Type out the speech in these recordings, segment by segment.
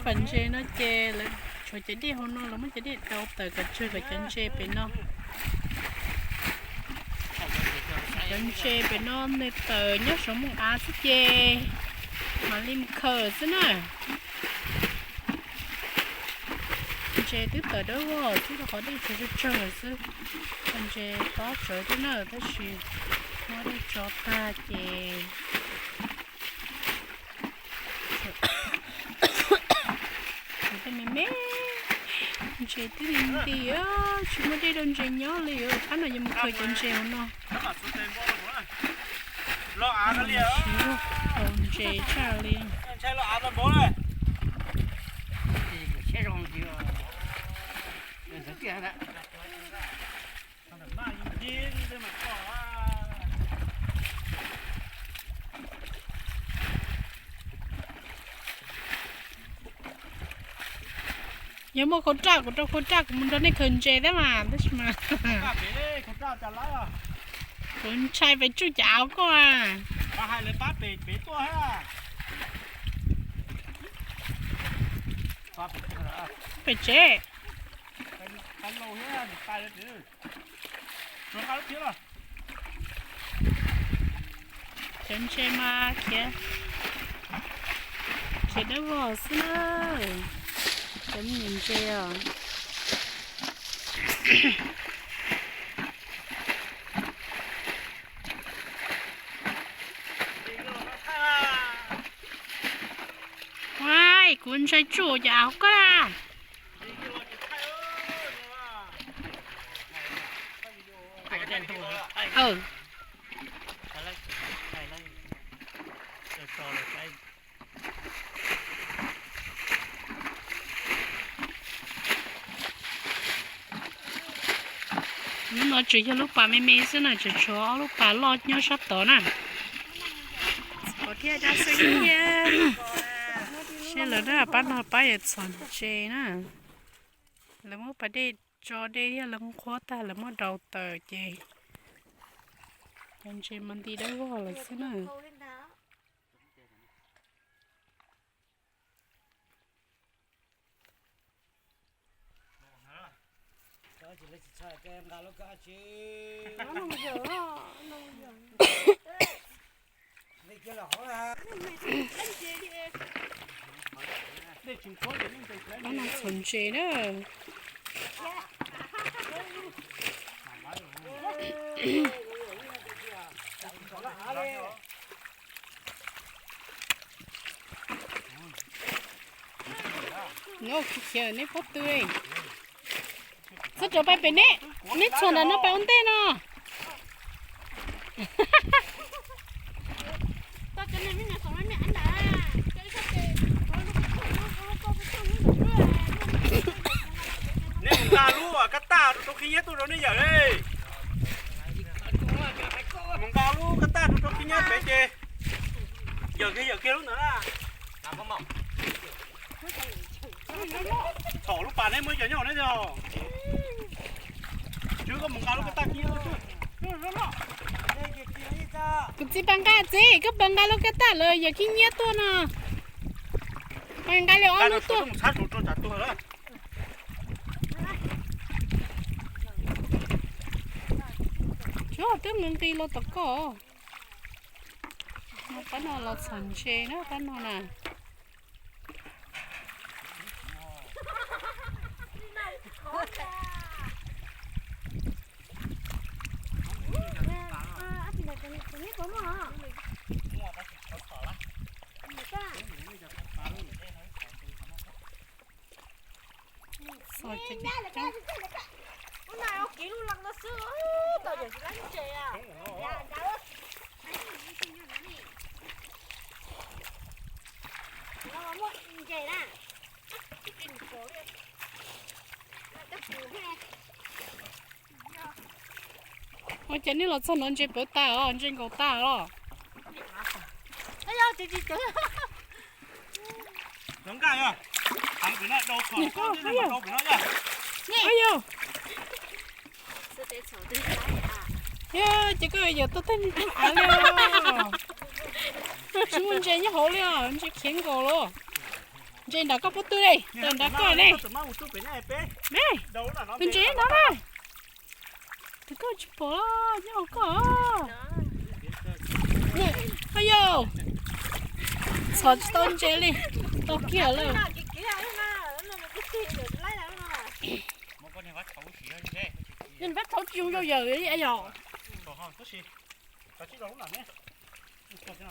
Pas ntses no ces lawv tshuav cov dej hauv no, lawv muab cov dej dau tawm kom tsawg kom cov ntses pem no. Cov ntses pem no nws tawm nyob saum mooj av xwb ces mam li mus khaws xwb na. Ntses twb tawm dawb vog xwb rau qhov dej tshuav tsawg tsawg lawm xwb. Cov ntses tob tsawv thiab na, tab sis muab dej tso tag ces tej me me ntses twb li nti, tsis muaj dej rau ntses nyob li. Phab no yuav mus khaws cov ntses hauv no. Siv zog haus ntses tshaj li. Yog muaj khau raj kuv rau khau raj kuv mus nrog nej khaws ntses thiab mas, tab sis mas kuv ntshai pes tsuj cov av koj. Pem tsev. Cov ntses mas khiav, khiav dawb vog xwb na. Cov me nyuam ntses os. Kuv ntshai tsuj cov av koj na. Hnub no tsuas yog lub pas me me xwb na, tseem tshuav ob lub pas loj nyob sab tod na. Pom thiab dab xwb thiab. Saib lawv na, pab no pab yuav txhom ntses na. Lawv muab pas dej tso dej thiab lawv nqhuab tag lawv muab dau tawm ces cov ntses mas nti dawb vog lawm xwb na. Pab no txhom ntses na. No khiav nej pob tw. Txhob rov pais pem ne, neb txhuam ntawm no pais ua ntej no. Neb mus nqa lub kab taj rau khib nyiab tuaj rau nej yawm li. Mus nqa lub kab taj rau khib nyiab pem ces yawm kiag, yawm kiag lub ntawd na. Txhom lub pas neb muab cov nyob neb os. Tsuav koj mus nqa lub kab taj khib nyiab tuaj. Kuv txiv pas nqa, txiv koj pas nqa lub kab taj lawm yawm khib nyiab tuaj no. Pas nqa li ob lub tuaj. Tsuav twb nqi nqi los tom koj. Pab no los txhom ntses na pab no na. Ua cas nej los txog no ntses pawv tag os, ntses nkaus tag os. Yog ces koj yawm tuaj tag nrho av li os. Tsis muaj ntses nyob hauv li os, ntses khiav nkaus los. Ntse nram koj puab tw li, ntawm nram koj ne. Ne, tus ntse no na. Tus koj tsis pom nyob hauv koj. Ho yog, txhom tsis tau ntse li, tau kiag lawm. Yeej pab thaub tsis zoo yau yawm li yog.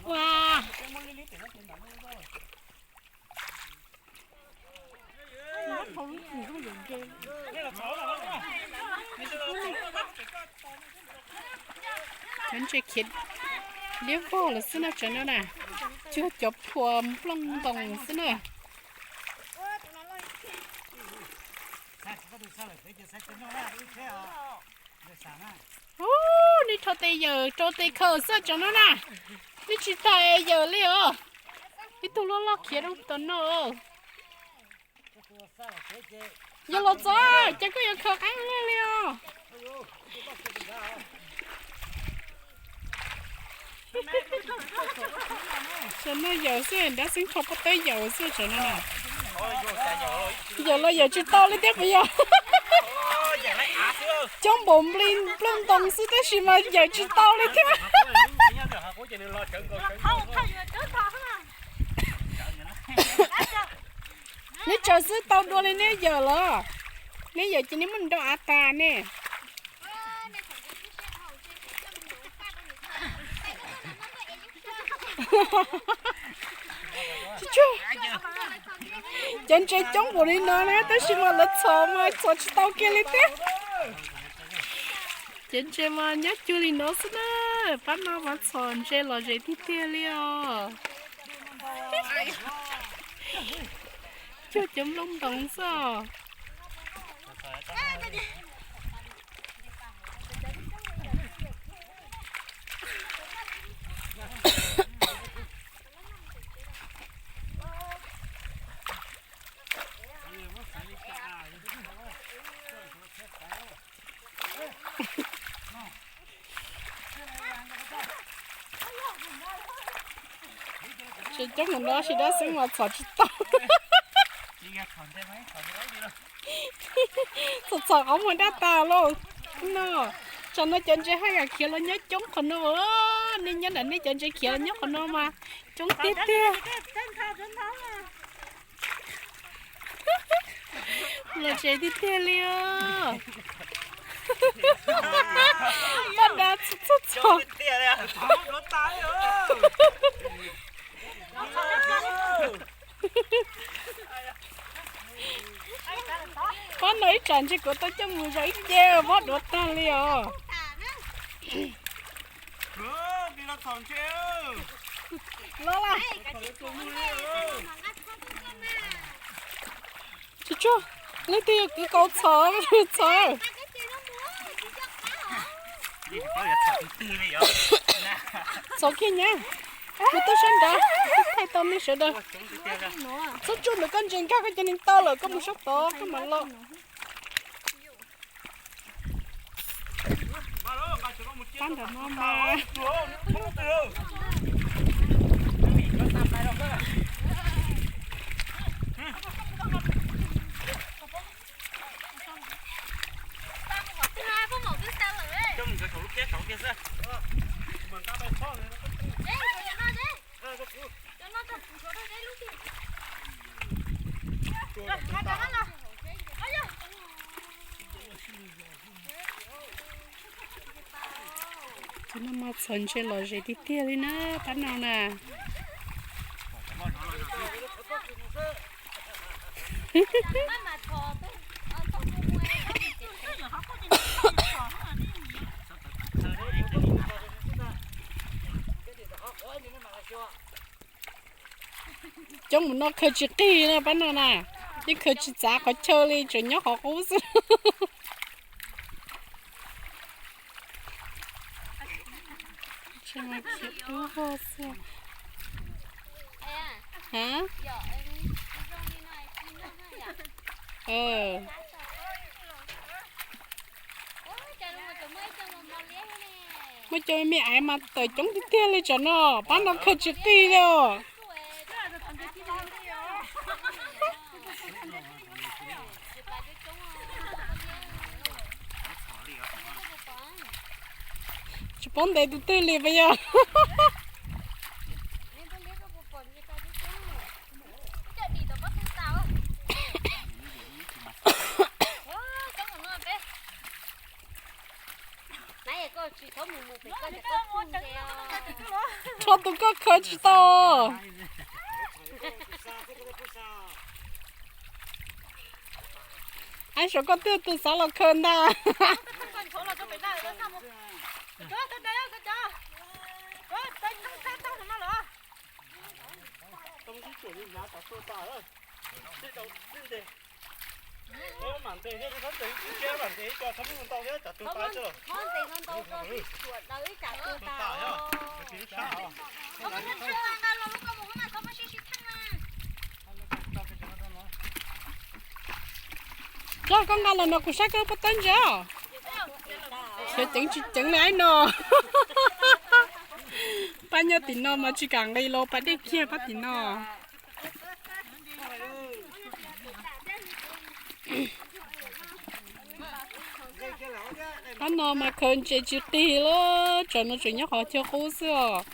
Ua, cov ntses khiav liab vog lawm xwb no, tsam no na, cuag cov phua nplooj ntoos xwb na. Ub, nej rho tes yawm rau tes khaws xwb tsam no na, nej tsis tas yawm li os. Ib tug loj loj khiav rau tom no. Yog los txog, ces koj yuav khaws qeeb ua luaj li os. Tsam no yawm xwb, dab xeeb rho pob tawb yawm xwb tsam no. Yawm los yawm tsis tau li thiab puas yog? Coob npaum nplooj ntoos xwb tab sis mas yawm tsis tau li thiab. Neb tsaws xwb tau dua li neb yawm los? Neb yawm ces neb muab nrau av tas ne. Cov ntses coob npaum li no na tab sis mas lawv txhom mas txhom tsis tau kiag li thiab. Cov ntses mas nyob cuag li no xwb na, pab no mas txhom ntses lom zem tiag tiag li os. Cuag cov nplooj ntoos xwb os. Tsis coob mus no sis dab xeeb mas txhom tsis tau. Txhom txhom qhov muag dab tas lauj. No, tsam no cov ntses haj yam khiav los nyob coob qhov no. Nej nyob nram nej cov ntses khiav los nyob qhov no mas coob tiag tiag. Los tsev tiag tiag li os. Paj dab txhom txhom. Pab no ib tsam ntshe kuv tau coj mus zom ib ce, mob duav tag li os. Los lawm. Tsis tsuag, leej twg yog kwv kaus txhom, txhom. Txhom kiag nyab, kuv tuaj sab nrad, kuv thaij tau nej sawv daws. Txhob tsuj ntawm koj ntses nkag koj cov neeg tau lawm koj mus sab tod koj mam los. Pab nram no mas. Cov no mas txhom ntses lom zem tiag tiag li na, pab no na. Coob mus no khaws tsis qig na pab no na, yeej khaws tsis txav qhov chaw li, tseem nyob qhov qub xwb. Muaj cov me aiv mas tawm coob tiag tiag li tsam no, pab no khaws tsis qig li os. Tsis paub ntes tus twg li puas yog? Rho tus koj khawb tsis tau. Ab, saum koj twb tus xav los khawb ntag. Tso koj nqa los no kuv saib koj puas tawb ntse os. Xyov ceev tsis ceev li no. Pab nyob tim no mas tsis kam nqis los pas dej kiag pab tim no. Pab no mas khaws ntses tsis qig lawm, tsam no tseem nyob qhov chaw qub xwb os.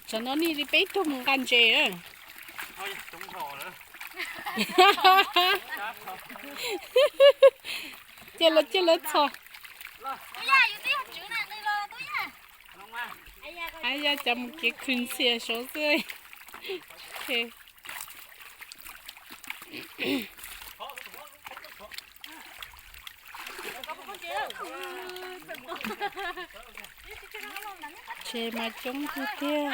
Tsam no nej li peb tug mus nqa ntses. Cia lawv, cia lawv txhom. Ab, yog cov mus kev khwv ntxhias saud xwb. Ntses mas coob tiag tiag.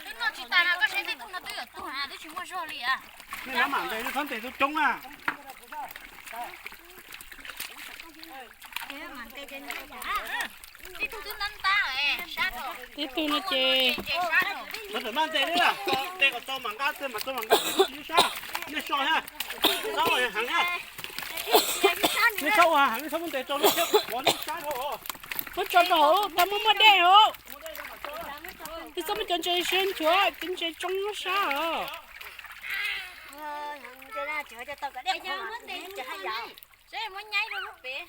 Twb noj tsis tas na, koj saib tej tug no twb yuav tuag na, twb tsis muaj zog li a. Nej mam ntes, txhob ntes tug coob na. Tib tug twb ntab ntab sab, tib tug no ces. Txhob mam ntes, ntes kom txaus mam nqa, mam txaus mam nqa, tsis sab. Nej so ha, heev ha. Nej txhob ua heev, nej txhob muab ntes rau lub thiab, ua lub sab dhau. Muab tso rau hauv, tau muab muaj dej hauv. Twb txhob muab cov ntses siab nchuav, cov ntses tsoo lub sab os. Seb muab nyaib rau lub pem.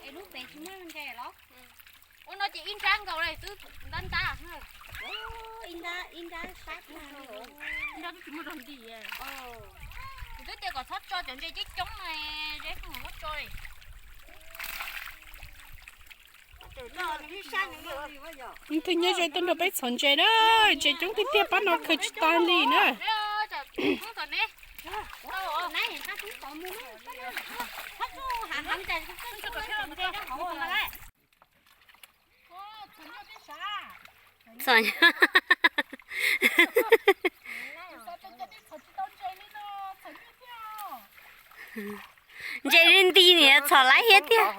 Es lub pem tsis muaj ntses los? Ua no ces ib nrab nkaus li twb ntab ntab. Ib nrab, ib nrab sab, ib nrab twb tsis muaj zog nti. Kuv twb tias kom txhob tso cov ntses coob coob na, zeb muab tso li. Leej twg nyob ze tuaj nrog peb txhom ntses na, ntses coob tiag tiag, pab no khaws tsis tag li na. Txhom ntses li nti niam txhom laib thiab tiag.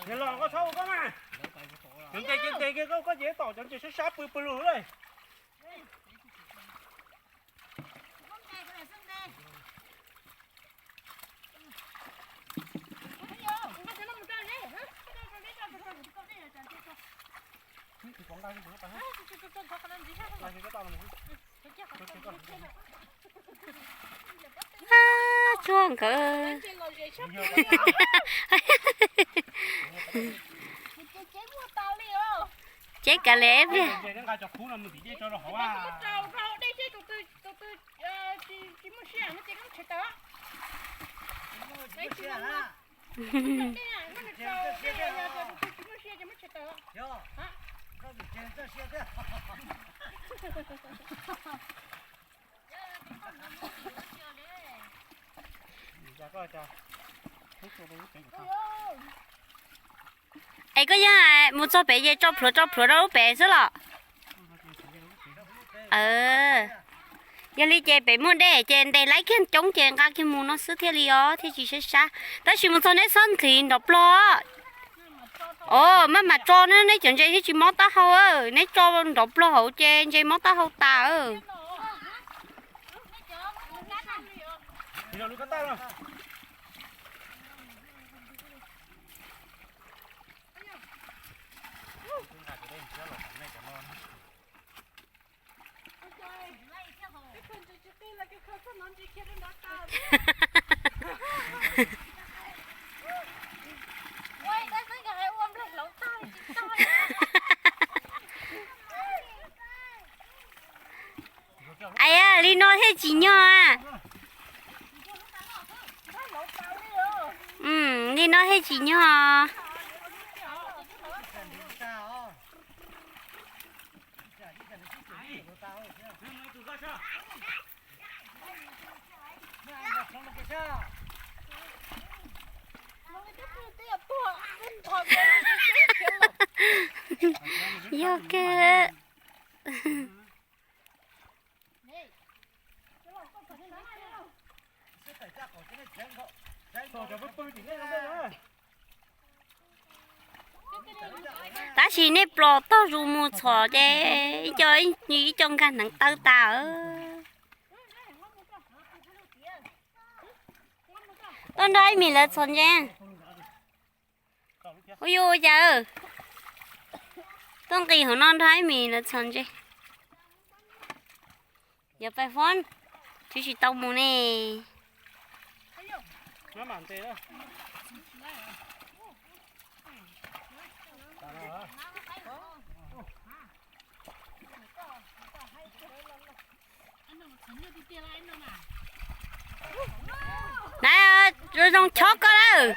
Los koj txhob ua koj mas. Cov ntses, cov ntses kiag koj, koj ces tom cov ntses sab sab pw pw lug lawm. Ab, tsuag nkawd. Ceb kav liam ib pliag. Es koj yog mus txog pem ces tso plhuav tso plhuav rau lub pem xwb los? Yog li ces pem muaj dej ces ntes laib kiag coob ces nqa kiag mus no xwb thiaj li os, thiaj tsis sab sab. Tab sis mus txog neb txhob nqhis nrov plog. Os, maj mam tso, neb cov ntses thiaj tsis mob taub hau, neb tso nrov plog hauv ces ntses mob taub hau tas. Ai, li no thiaj tsim nyog a. Li no thiaj tsim nyog. Yog kawg. Tab sis nej plos tog zus mus txhom ces ib co, ib co nkag hneev tawv tas. Tuaj nrog Ib Mis lawv txhom ntses. Ua yuj ua cas, tuaj nqis hauv no nrog Ib Mis lawv txhom ntses. Yog pais fob, twb tsis tau mus ne. Na, zoo chob koj lawm.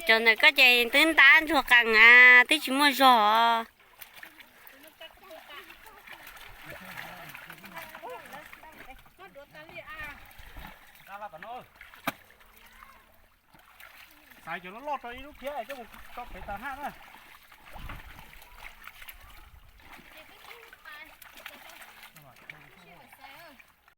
Cov ntawm koj ces twb ntab ntsuag qees a, twb tsis muaj zog. Xaiv cov loj loj rau ib lub phiab coj mus tso pem tas haj na.